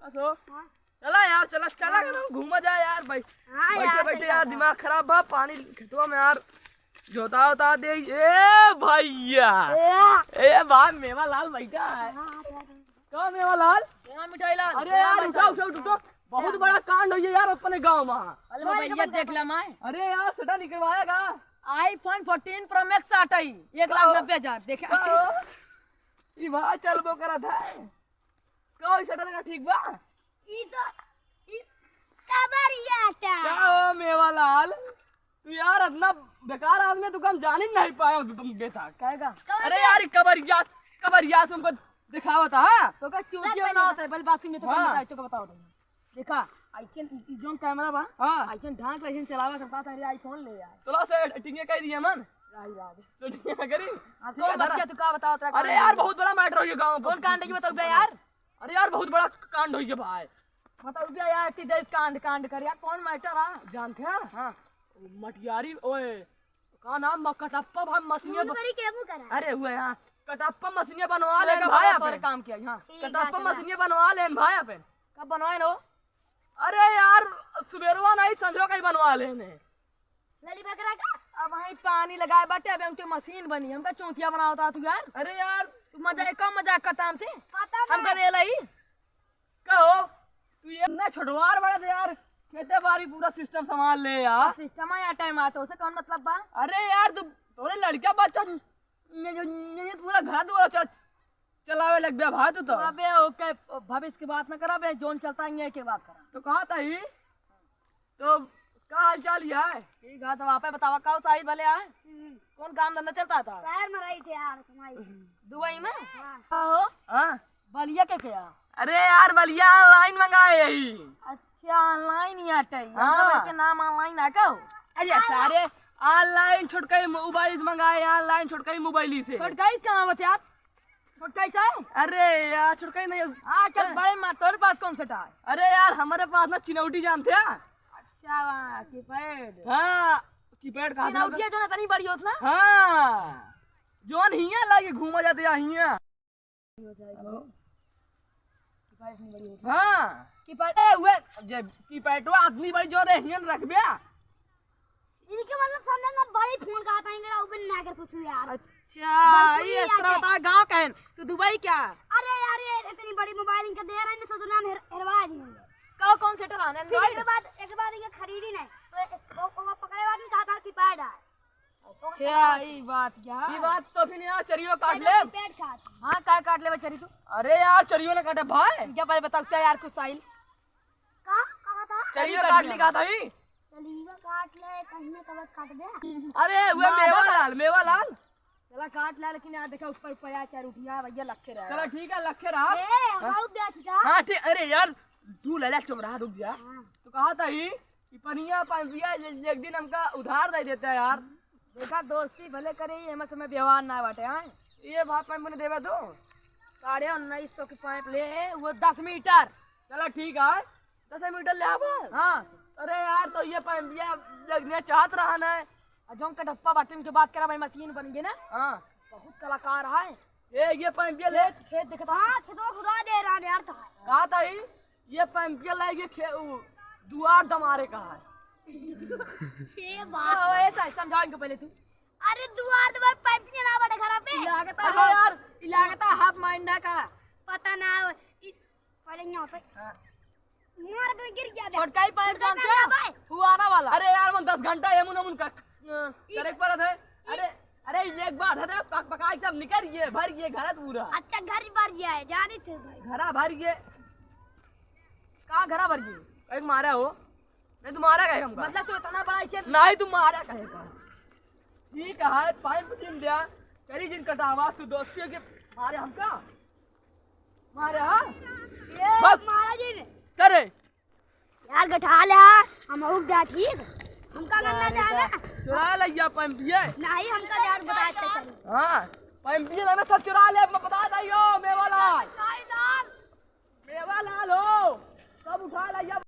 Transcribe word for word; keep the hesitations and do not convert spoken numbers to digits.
सो, हाँ। चला यार, चला, चला हाँ। करो, घूमा जाए यार भाई। हाँ बैठे यार, बैठे सही यार, बात है। दिमाग खराब बा, पानी खेतवा में यार, जोता उता दे। ए भैया, ए। ए भाई, मेवा लाल बैठा है। हाँ, हाँ, हाँ, हाँ। का मेवा लाल? मेवा मिठाई लाल, अरे मेवा यार, मिठाई। उठा, उठा, उठा, उठा। बहुत बड़ा कांड होइ गया यार अपने गाँव में। अरे मोबाइलिया देख ले माय। अरे यार, सटा निकलवाया का? iPhone fourteen Pro Max आटई, एक लाख नब्बे हजार, देखे। का हो? ई भाई चलबो करत है। का हो, सटा लगा ठीक बा? ई तो, ई कबरिया टा। का हो मेवा लाल? तू यार इतना बेकार आदमी, तू हम जान ही नहीं पाए हो तुम बेटा। काहे का? अरे यार, ई कबरिया, कबरिया तुमको दिखावत है, हाँ? तो का चूतिया बनावत है, पहले बात सुन, मैं तो हाँ। बताई, तो का बतावत है। देखा, ऐसन ई जोन कैमरा बा, हाँ। ऐसन ढांक ले, ऐसन चलावा, सब बात है, iPhone ले यार। चला से एडिटिंग कर दिए मन। राही राज। शूटिंग करी? हाँ, ठीक कौन है, बतिया धरा। तू का बतावत रहा, अरे कांड यार, है? बहुत बड़ा मैटर हो गया गाँव में। कौन कांड है, ये बताओ बे यार। अरे यार, बहुत बड़ा कांड हो गया भाई। बताओ बे यार, कि देश कांड, कांड कर यार, कौन मैटर है? जानते हैं? हाँ। मटियारी, ओए, का नाम बा? कटप्पा भाई मसीने मुंह ब-, करी के मुंह करा। अरे हुआ यार, कटप्पा मसीने बनवा ले भाई तोरे अपन। काम किया, हाँ। ठीक है, कटप्पा चला। मसीने बनवा ले भाई अपन। कब बनवाए नो? अरे यार, सुबेरवा नहीं, संझवा का ही बनवा ले ने। लली बकरा का? अब वहीं पानी लगाए बाटे, अब उनके मशीन बनी, हमका चौथिया बनावत तू यार। अरे यार। तू मजा, कम मजाक करता हमसे? पता हमका नहीं। दे लई। कहो, तू ये ना छोटवार बड़ा थे यार, खेते बारी पूरा सिस्टम संभाल ले यार। सिस्टम है यार, टाइम आता, उसे कौन मतलब बा? अरे यार, तू, तोरे लड़का बच्चा, ये, ये, ये, ये पूरा घर दुआर च-, चलावे लग गया भाई तू तो। अबे ओके, भविष्य की बात ना करा बे, जोन चलता है ये के बात करा। तो कहा था ही, तो का हाल चाल है? ठीक है, तो आप बतावा का साहिल भले आए? हम्म। कौन काम धंधा चलता था? शहर में रही थे यार, कमाई। दुबई में? हाँ। का हो? हाँ। बलिया के क्या? अरे यार, बलिया online मंगाए यही। अच्छा, online ही आटे। हाँ। मतलब के नाम online है का हो? अरे सारे online छोटका ही मोबाइल से मंगाए, online छोटका ही मोबाइल से। छोटका ही कहाँ होते यार? छोटका ही चाहे? अरे यार, छोटका ही नहीं। हाँ, चल बड़े माँ, तोरे पास कौन सा है? अरे यार, हमारे पास ना चिनौटी जानते हैं? अच्छा, वहाँ कीपैड। हाँ, कीपैड कहा था ना? चिनौटिया जो ना तनी बड़ी होत ना? हाँ, जोन हियाँ लागे घूमा जाते हैं हियाँ। हेलो। कीपैड इतनी बड़ी होती। हाँ। कीपैड। ए, उहे, जे कीपैडवा इतनी बड़ी जो रे हियन रखबे। इनके मतलब समझे ना, बड़ी फोन का आता है, इनका ऊपर ना कर पूछू यार। अच्छा, बड़ी ये इस तरह आता है, गाँव का है। तू दुबई क्या? अरे यार, ये इतनी बड़ी मोबाइल इनका दे रहे हैं, सोचो नाम हेर-, हेरवा दी। कहो कौन से टरान है, फिर एक बाद, एक बाद इनका खरीदी नहीं, तो एक, वो, वो पकड़े बाद में कहा था कीपैड है। अच्छा, ई बात क्या? ई बात तो फिर यार चरियो काट ले। पेट काट। हाँ, काय काट लेबे चरी तू? अरे यार, चरियो ना काटे भाई। क्या भाई बताओ, क्या यार कुछ साइल? का? कहा था? चरियो चरी काट काट ली ले। कहा था ही। चलिए काट ले, कहीं ना कबर काट दे। अरे, हुए मार मेवा दे। लाल, मेवा लाल। चला काट ला, लेकिन यार देखा ऊपर ऊपर यार चार रुपया भैया लखे रहा। चला ठीक है, लखे रहा। ए, हाँ? बहुत दिया ठीक है। हाँ, ठीक, अरे यार, तू ले ले चौराहा रुक जा। हाँ। तो कहा था ही, ई पनिया, पाइपिया, ये, ये एक दिन हमका उधार दे देता यार। देखा, दोस्ती भले करे, ये हमारे समय व्यवहार ना बाटे, हाँ? ये भाई पाइप मने देवे दो। साढ़े उन्नीस सौ की पाइप ले, वो दस मीटर। चला ठीक है, दस मीटर ले आवा। हाँ। अरे यार, तो ये पाइपिया लगने चाहत रहा ना। और जो कटप्पा बाटे, उनके बात करा भाई, मशीन बन गई ना। हाँ। बहुत कलाकार है। ए, ये पाइपिया ले। खेत, खेत देखता। हाँ, खेतवा खुदा दे रहा है यार, तो। कहा था ही? ये पंपिया लाइके खे-, उ, दुआर दमारे का है। ये बात ओ, ऐसा समझाओ इनको पहले तू। अरे दुआर दमारे पंपिया ना बड़े घर पे। लागता अरे है, यार। लागता है हाफ माइंडा का। पता ना हो, इ-, पहले यहाँ पे। हाँ। मार के गिर गया बे। छोटका ही पाइप छोटका जानते पाइप हो? ना भाई। फुआरा वाला। अरे यार, मन दस घंटा ये मुन मुन का, अ, ई-, करे के पड़त है। ई-, अरे, अरे, एक बार है ना, पक-, पकाई सब निकल गए, भर गए घर पूरा। अच्छा, घर भर गया है, जानी थे भाई। घरा भर गए। कहाँ घरा भर गए? एक मारा हो। नहीं, तुम्हारा कहे हमका। मतलब, तू इतना बड़ा इसे नहीं, तुम्हारा कहे का। ठीक है, पाइप जिन दिया, करी जिन कटावा, तू दोस्ती के मारे हमका। मारे, हाँ? ये बस। मारा जी ने। करे। यार, गठा ले, हम उग जा, ठीक? हमका गन्ना जाना। चुरा ले या पंपिया। नहीं, हमका यार बता के चल। हाँ, पंपिया ना सब चुरा ले, मैं बता दइयो, मेवा लाल। मेवा लाल हो, सब उठा ले या।